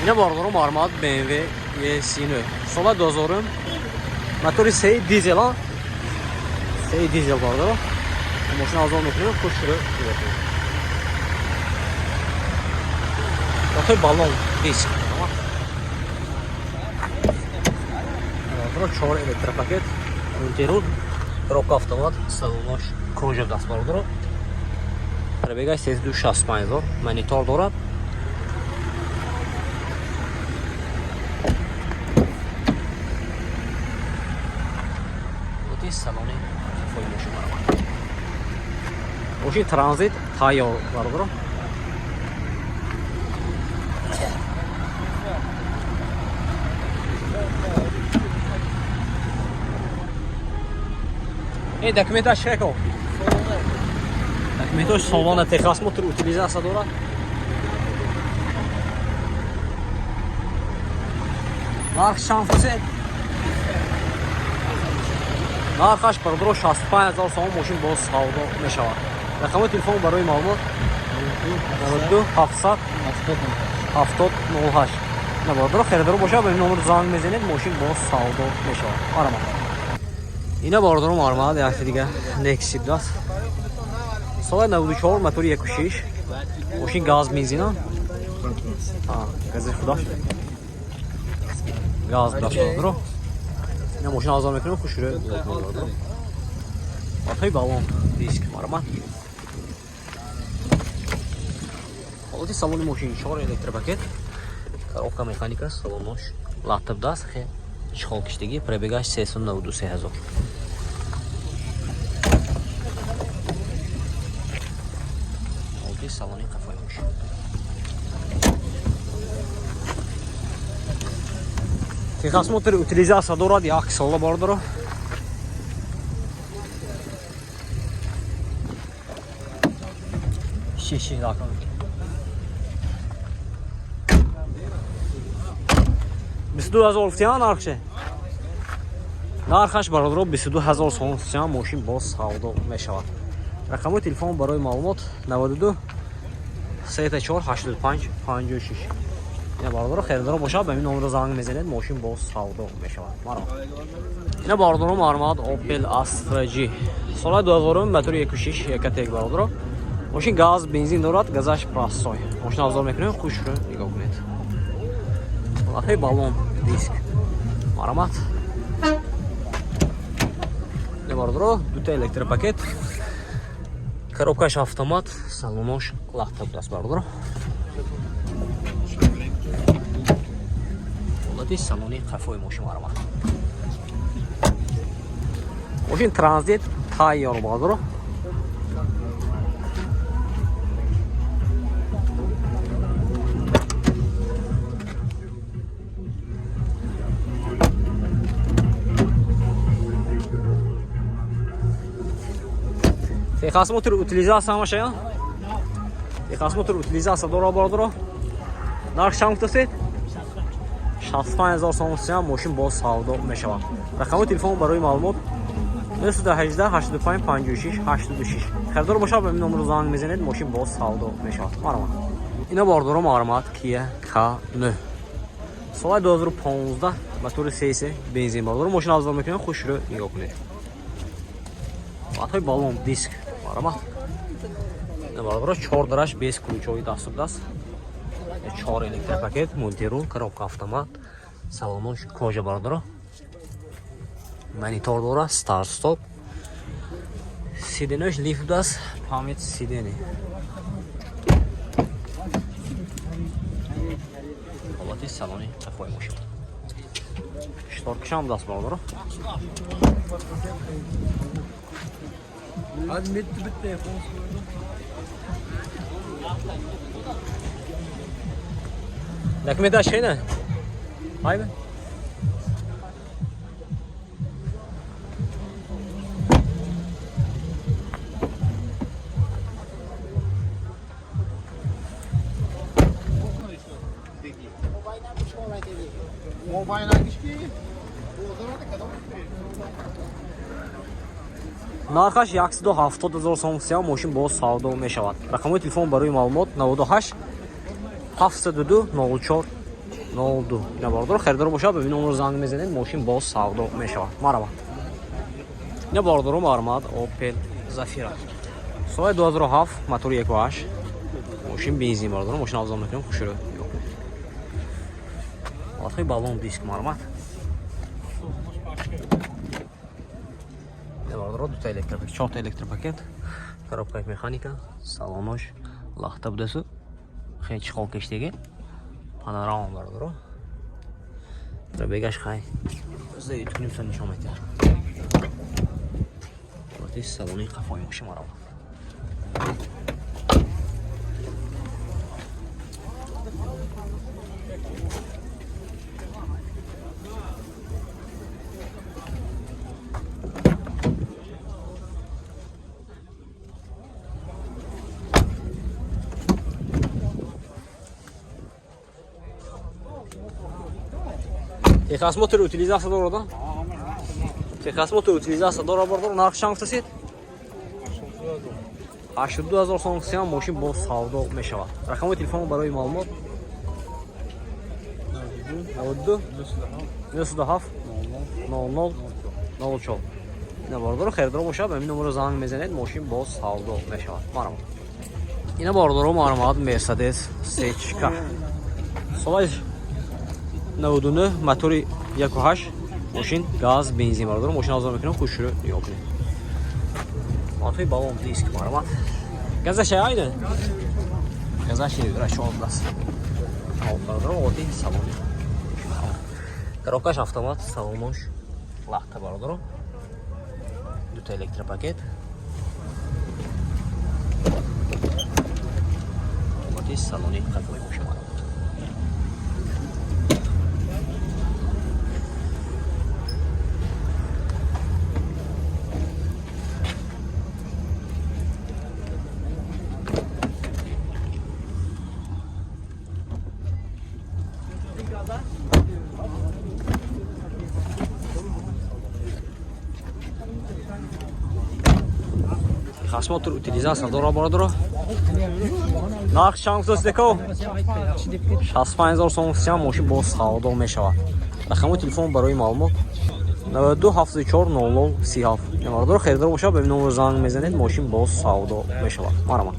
Ина бародаро, мармат BMW E39 сола 2000, мотори сеи дизел, а? Сеи дизел, бародаро. Мошина азон мекунем, хушрӯ мекунем. Мотори баллон, диск. Бародаро, чор электропакет, мультируль, коробка автомат, салонаш кожа даст, бародаро. Пробегаш 365 ҳазор, монитор дорад. Ҳолати салони қафои мошин баромад. Мошин транзит тайёр, бародаро. Эй, документаш чеко? Документош солона, техосмотр, утилизация дорад. Нарх чанд фурсед? Нархаш, бародаро, 65 ҳазор сомон, мошин боз савдо мешавад. Рақами телефон барои маълумот 92 700 70 08. На, бародаро, харидоро бошад, ба ин номер занг мезанед, мошин боз савдо мешавад. Марҳамат. Ина, бародаро, марҳамат, якти дига Nexia будааст. Соли 94, мотори 1.6. Мошин газ, бензина. А, гази худаш. Газ будааст, бародаро. Ина мошин азон мекунем, хушрӯ бародаро. Мотори баллон, диск, марҳамат. Ҳолати салони мошин: чор электропакет, коробка механика, салонош латта будааст, хе чехол киштагӣ, пробегаш 393 ҳазор. Ҳолати салони қафои мошин. Техосмотр, утилизация дорад як сола, бародаро. Шиши дакон. 22 ҳазор фтиан нархше. Нархаш, бародаро, 22 ҳазор сомон фтиан, мошин боз савдо мешавад. Рақамҳои телефон барои маълумот 92 34 85 56. Ина, бародаро, харидоро бошад, ба ин номерро занг мезанед, мошин боз савдо мешавад. Марҳамат. Ина, бародаро, марҳамат, Opel Astra G соли 2000, мотори 1.6 ECOTEC, бародаро. Мошин газ, бензин дорад, газаш простой. Мошин обзор мекунем, хушрӯ нигоҳ кунед. Ҳолатҳои баллон, диск. Марҳамат. Ина, бародаро, дута электропакет, коробкаш автомат, салонош лахта будааст, бародаро. Ҳолати салони қафои мошин, марҳамат. Мошин транзит тайёр, бародаро. Техосмотр, утилизация ҳамаша, техосмотр, утилизация дора, бародаро. Нарх чанд гуфтасед? 65 ҳазор сомон сиям, мошин боз савдо мешавад. Рақами телефон барои маълумот 918 85 56 86. Харидор бошад, ба ин номерро занг мезанед, мошин боз савдо мешавад. Марҳамат. Ина, бародаро, марҳамат, Kia K9 соли 2015, мотори 3 бензин, бародаро. Мошин обзор мекунем, хушрӯ нигоҳ кунед. Ҳолатҳои баллон, диск, марҳамат. Ина, бародаро, чор дараш без ключои даст будааст, чор электропакет, мультируль, коробка автомат, салонош кожа, бародаро, монитор дора, старт стоп, сиденьош лифт будааст, память сидений. Ҳолати салони қафои мошин, шторкашам будааст, бародаро. Hadi bitti bitti yapalım. Документаш хена? Хайбе? Mobile Нархаш 170 ҳазор сом сиям, мошин боз савдо мешавад. Рақамҳои телефон барои маълумот 98 702 04 02. Ина бародаро, харидор бошад, ба номер занг мезанед, мошин боз савдо мешавад. Марҳабо. Ина бародаро, марҳамат, Opel Zafira. Соли 2007, мотори 1.8. Мошин бензин бародаро, мошин авзал мекунем, хушрӯ. Ҳолатҳои баллон диск, марҳамат. Ина бародаро, дута электропакет, чорта электропакет, коробкаи механика, салонош лахта будасу, хеле чиқол кештеги, панорама бародаро. Пробегаш хай. Зайд кунем, са нишон метиҳад. Ҳолати салони қафои мошин, марҳабо. Техосмотр, утилизация дорад, да? Техосмотр, утилизация дорад, бардор, нарх чанд гуфтасед? 82 000 сом гуфтасем, мошин боз савдо мешавад. Рақами телефон барои маълумот 92 97 00 04. Ина бародаро, харидор бошад, ба ин номеро занг мезанед, мошин боз савдо мешавад. Марҳамат. Ина бародаро, марҳамат, Мерседес Сечка. Солаи 99, мотори 1.8, мошин газ бензин бародаро, мошин авзал мекунем, хушрӯ нигоҳ кунед. Мотори баллон диск, марҳамат. Газаша айда? Газаша рашон даст. Бародаро, оти салони. Коробкаш автомат, салонош лахта бародаро. Дута электропакет. Оти салони қафои мошин, марҳамат. Техосмотр, утилизация дора бародаро. Нарх чанд гуфтаст, деко? 65 000 сом гуфтасем, мошин боз савдо мешавад. Рақами телефон барои маълумот 92 74 00 37. Бародаро, харидор бошад, ба ин номер занг мезанед, мошин боз савдо мешавад. Марҳамат.